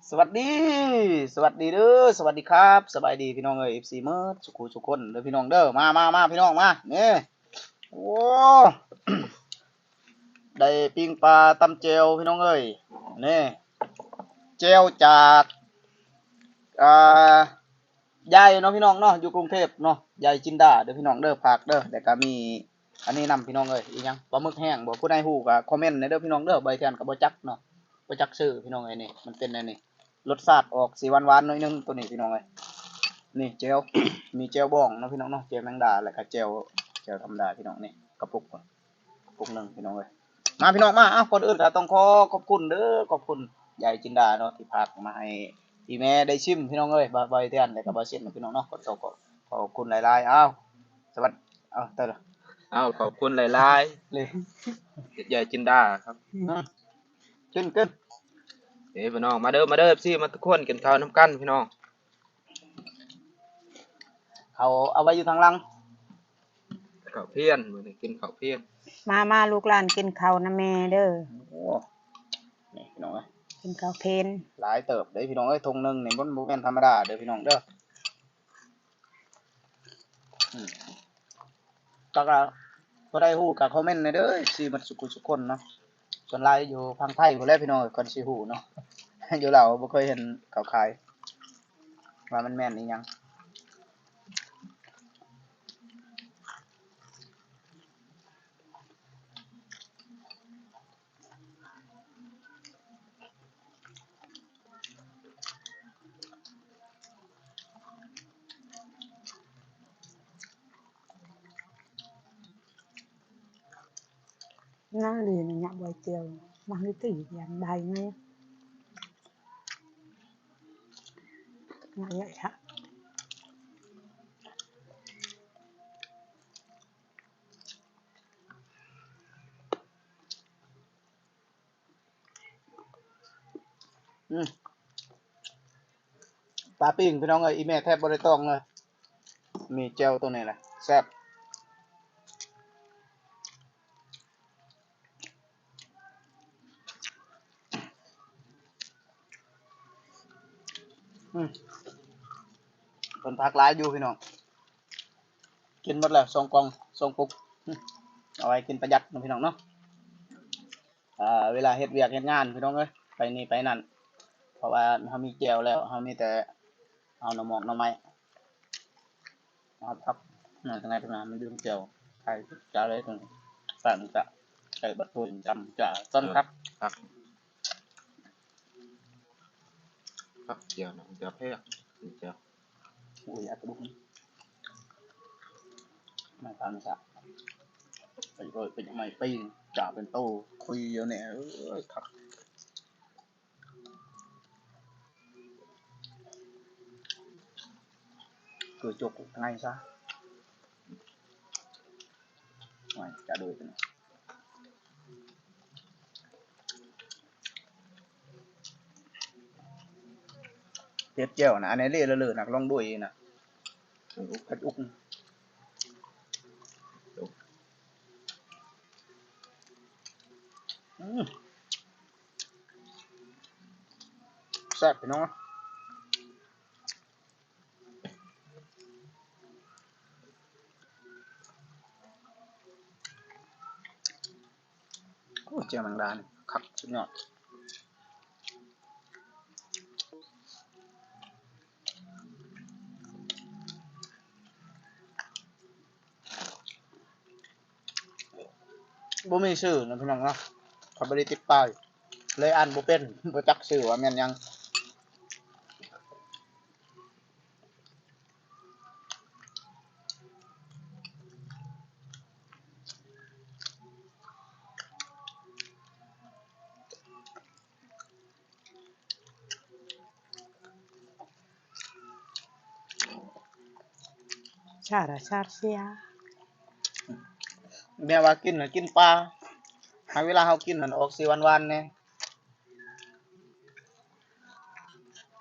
ສະຫວັດດີ ສະຫວັດດີເດີ ສະຫວັດດີຄັບ ສະບາຍດີພີ່ນ້ອງເອີຍ ເອັຟຊີ ໝົດສຸຂູສຸຄົນເດີພີ່ນ້ອງເດີ ມາ ມາ ມາພີ່ນ້ອງມາ ນີ້ ໂອ້ ໄດ້ປີ້ງປາຕຳແຈ່ວພີ່ນ້ອງເອີຍ ນີ້ ແຈ່ວຈາກ ອ່າ ຍາຍເນາະພີ່ນ້ອງເນາະ ຢູ່ກຸງເທບເນາະ ຍາຍຈິນດາເດີພີ່ນ້ອງເດີ ຝາກເດີ ແລ້ວກະມີ ອັນນີ້ນຳພີ່ນ້ອງເອີຍ ອີຫຍັງ ປາໝຶກແຫ້ງບໍ່ ຜູ້ໃດຮູ້ກະຄອມເມັນແດ່ເດີພີ່ນ້ອງເດີ ໃບເຖື່ອນກະບໍ່ຈັກເນາະ ບໍ່ຈັກຊື່ພີ່ນ້ອງເອີຍ ນີ້ ມັນເປັນແນວນີ້ ລົດຊາດອອກຊິຫວານໆໜ້ອຍໜຶ່ງ ໂຕນີ້ພີ່ນ້ອງເອີຍ ນີ້ແຈ່ວ ມີແຈ່ວບອງເນາະພີ່ນ້ອງເນາະ ແຈ່ວແມງດາ ແລ້ວກະແຈ່ວ ແຈ່ວທຳມະດາພີ່ນ້ອງ ນີ້ກະປຸກ ປຸກໜຶ່ງພີ່ນ້ອງເອີຍ ມາພີ່ນ້ອງມາ ເອົ້າ ກ່ອນອື່ນກະຕ້ອງຂໍຂອບຄຸນເດີ ຂອບຄຸນຍາຍຈິນດາເນາະ ທີ່ຝາກມາໃຫ້ອີ່ແມ່ໄດ້ຊິມພີ່ນ້ອງເອີຍ ບ່າວ ບ່າວເທນ ແລ້ວກະບ່າວເຊັນພີ່ນ້ອງເນາະ ຂໍ ຂໍ ຂໍຂອບຄຸນຫຼາຍໆ ເອົ້າ ສະຫວັດ ເອົ້າ ເຕີລະ ເອົ້າ ຂອບຄຸນຫຼາຍໆ ເລີຍ ຍາຍຈິນດາຄັບ ອືມ ຂຶ້ນ ຂຶ້ນ ເອີ ພີ່ນ້ອງ ມາເດີ ມາເດີ ເອັຟຊີ ມາທຸກຄົນ ກິນເຂົ້ານຳກັນພີ່ນ້ອງ ເຂົ້າເອົາໄວ້ຢູ່ທາງຫຼັງ ເຂົ້າພຽນ ມື້ນີ້ກິນເຂົ້າພຽນ ມາ ມາ ລູກຫຼານກິນເຂົ້ານຳແມ່ເດີ ໂອ້ ນີ້ພີ່ນ້ອງເອີຍ ກິນເຂົ້າເພນ ຫຼາຍເຕີບເດ້ພີ່ນ້ອງເອີຍ ຖົງໜຶ່ງນີ້ມັນບໍ່ແມ່ນທຳມະດາເດີພີ່ນ້ອງເດີ ອືມ ແລ້ວກະ ຜູ້ໃດຮູ້ກະຄອມເມັນແດ່ເດີ ເອັຟຊີ ໝົດສຸຂູສຸຄົນເນາະ ສ່ວນຫຼາຍຢູ່ຝັ່ງໄທພຸ້ນແຫຼະພີ່ນ້ອງເອີຍ ກ່ອນຊິຮູ້ເນາະ ຢູ່ລາວບໍ່ເຄີຍເຫັນເຂົາຂາຍ ວ່າມັນແມ່ນອີ່ຫຍັງ. ໜ້າລີນະ ຍະບໍ່ຕຽວ ມັນມີຕີຢ່າງໃດໄງ ຍະເຍາະຊະ. ອືມ ປາປີ້ງພີ່ນ້ອງເອີຍ ອີ່ແມ່ແທບບໍ່ໄດ້ຕ້ອງເລີຍ ມີແຈ່ວໂຕນີ້ແຫຼະ ແຊບ. ອືມ ເພິ່ນຜັກຫຼາຍຢູ່ພີ່ນ້ອງ ກິນໝົດແລ້ວສອງກ່ອງສອງປຸກ ອືມ ເອົາໄວ້ກິນປະຢັດເນາະພີ່ນ້ອງເນາະ ອ່າ ເວລາເຮັດວຽກເຮັດງານພີ່ນ້ອງເອີຍ ໄປນີ້ໄປນັ້ນ ເພາະວ່າເຮົາມີແຈ່ວແລ້ວ ເຮົາມີແຕ່ເອົາໜໍ່ໝອກໜໍ່ໄມ້ ເອົາຜັກ ນັ້ນ ຈັ່ງໃດເພິ່ນວ່າມັນດື່ມແຈ່ວ ໃສ່ຈານເລີຍ ໃສ່ມັນຈະ ໃສ່ບັດໂຕນຈຳຈະ ຕ້ອນຄັກ ເອີ ຄັກ ຄັກ ແຈ່ວນະ ແຈ່ວແພງ ແຈ່ວ ໂອ້ຍ ອັດກະດູກ ໄມ້ຕານສະ ໄປເລີຍ ເປັນໄມ້ປີ້ງ ຈະເປັນໂຕ ຄຸຍຢູ່ນີ້ ເອີຍ ຄັກ. ຄືຈົກໄງຊະ ໂອ້ຍ ຈະໂດຍ ເຮັດແຈ່ວນະ ອັນນີ້ເລະເລີນະ ລອງໂດຍນະ ເຮັດອຸກ ເຮັດອຸກ ອືມ ແຊບພີ່ນ້ອງ. ໂອ້ ແຈ່ວແມງດານີ້ຄັກສຸດຍອດ ບໍ່ມີຊື່ນະພີ່ນ້ອງເນາະ ຂ້ອຍບໍ່ໄດ້ຕິດປ້າຍ ເລີຍອ່ານບໍ່ເປັນ ບໍ່ຈັກຊື່ວ່າແມ່ນຫຍັງ. ຊາລະຊາເຊຍ ແມ່ວ່າກິນນະກິນປາ ຫາເວລາເຮົາກິນຫັ້ນອອກຊິຫວານໆແດ່.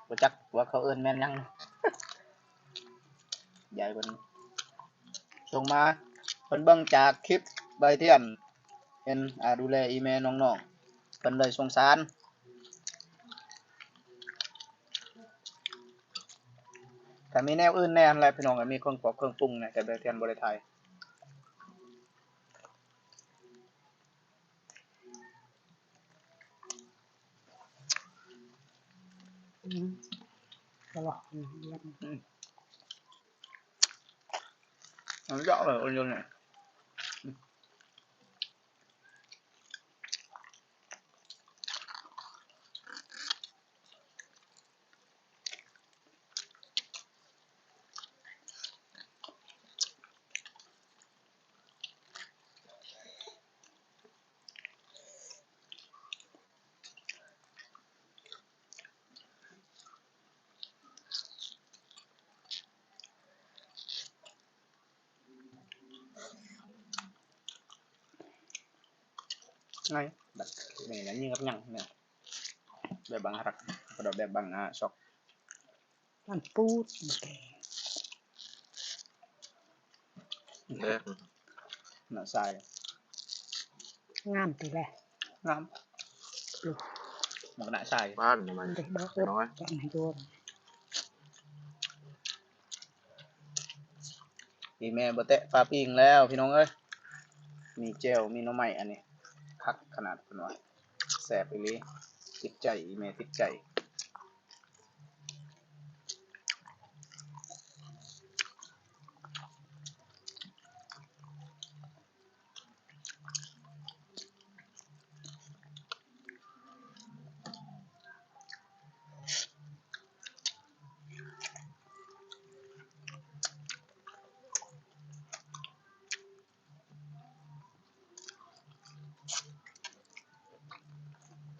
ບໍ່ຈັກວ່າເຂົາເອີ້ນແມ່ນຫຍັງ ຍາຍເພິ່ນສົ່ງມາ ເພິ່ນເບິ່ງຈາກຄລິບໃບທຽນ ເຫັນ ອ່າ ດູແລອີ່ແມ່ນ້ອງໆ ເພິ່ນເລີຍສົງສານ. ກໍມີແນວອື່ນແດ່ຫັ້ນແຫຼະພີ່ນ້ອງ ກໍມີເຄື່ອງປອກເຄື່ອງປຸງແດ່ ແຕ່ເທື່ອນບໍ່ໄດ້ຖ່າຍ. ອືມ ອະລ່ອຍ ອືມ ມັນເຍາະເລີຍ ໂອ້ຍ ຢູ່ນີ້ ອືມ. ໄງ ບັດນີ້ນະ ຍິງກັບຫຍັງນະ ແບບບັງຮັກ ກະໂດດແບບບັງ ອາ ຊອກ ມັນປູດ ແດງ ໜ້າຊາຍ ງາມຕິແລະ ງາມ ມັນກະໜ້າຊາຍ ບ້ານ ມັນເດ ດອກ ນ້ອຍ ຈະໃຫ້ໂຍນ. ອີ່ແມ່ບໍ່ແຕະຝາປີ້ງແລ້ວພີ່ນ້ອງເອີຍ ມີແຈ່ວ ມີໜໍ່ໄມ້ ອັນນີ້ຄັກຂະໜາດ ເພິ່ນວ່າແຊບອີ່ຫຼີ ຕິດໃຈ ອີ່ແມ່ຕິດໃຈ.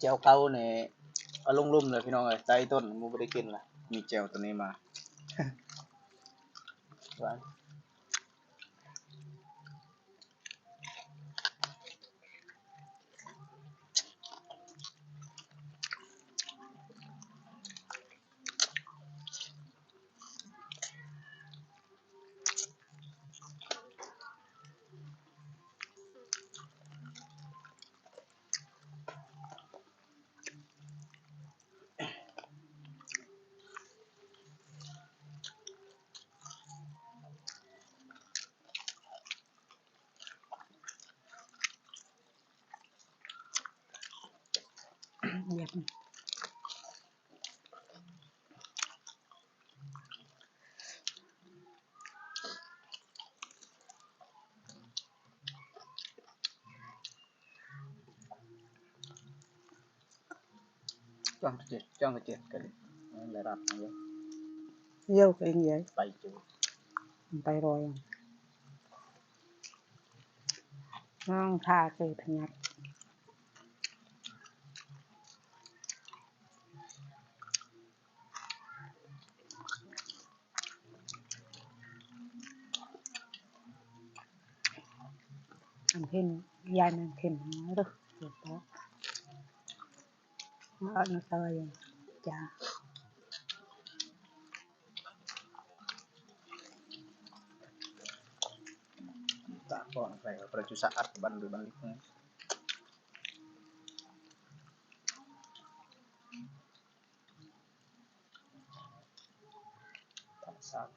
ແຈ່ວເກົ່ານີ້ເອົາລົງລຸ່ມເລີຍພີ່ນ້ອງເອີຍ ໃຕ້ຕົ້ນບໍ່ໄດ້ກິນລະ ມີແຈ່ວໂຕນີ້ມາ ຫວານ. ຈ້ອງເຈັດ ຈ້ອງເຈັດກໍໄດ້ ໄດ້ຮັບເນາະ ເຍົວກໍເອີງເລີຍ ໄປຈູ ໄປລອຍ ນ້ອງທາເກີພະຍັດ. ອັນເຫັນ ຢາຍນາງເຫັນເດີ້ ເຈົ້າ ເອົາມາເຕີຍ ຈ້າ. ຕາກອນໄປ ປະຈຸສະອັດບັນຫຼືບັນລິກ ຕາມສາກ.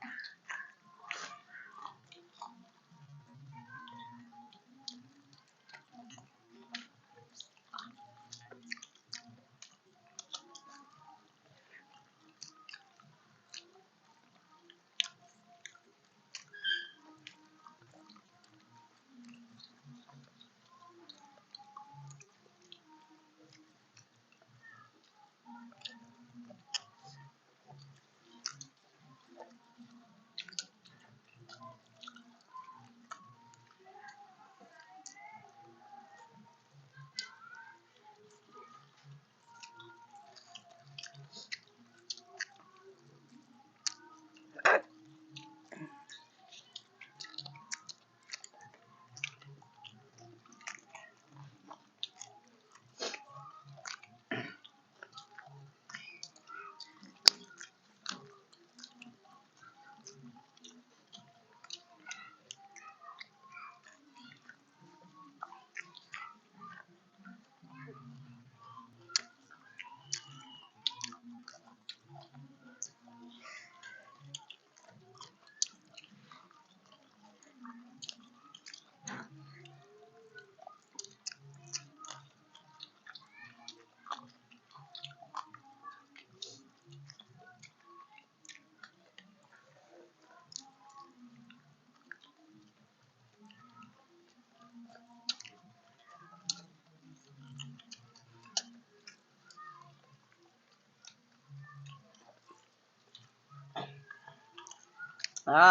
ອ່າ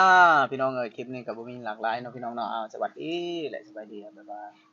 ພີ່ນ້ອງເອີຍ ຄລິບນີ້ກໍບໍ່ມີຫຍັງຫຼາກຫຼາຍເນາະ ພີ່ນ້ອງເນາະ. ເອົາ ສະຫວັດດີ ແລະ ສະບາຍດີ ບາຍບາຍ.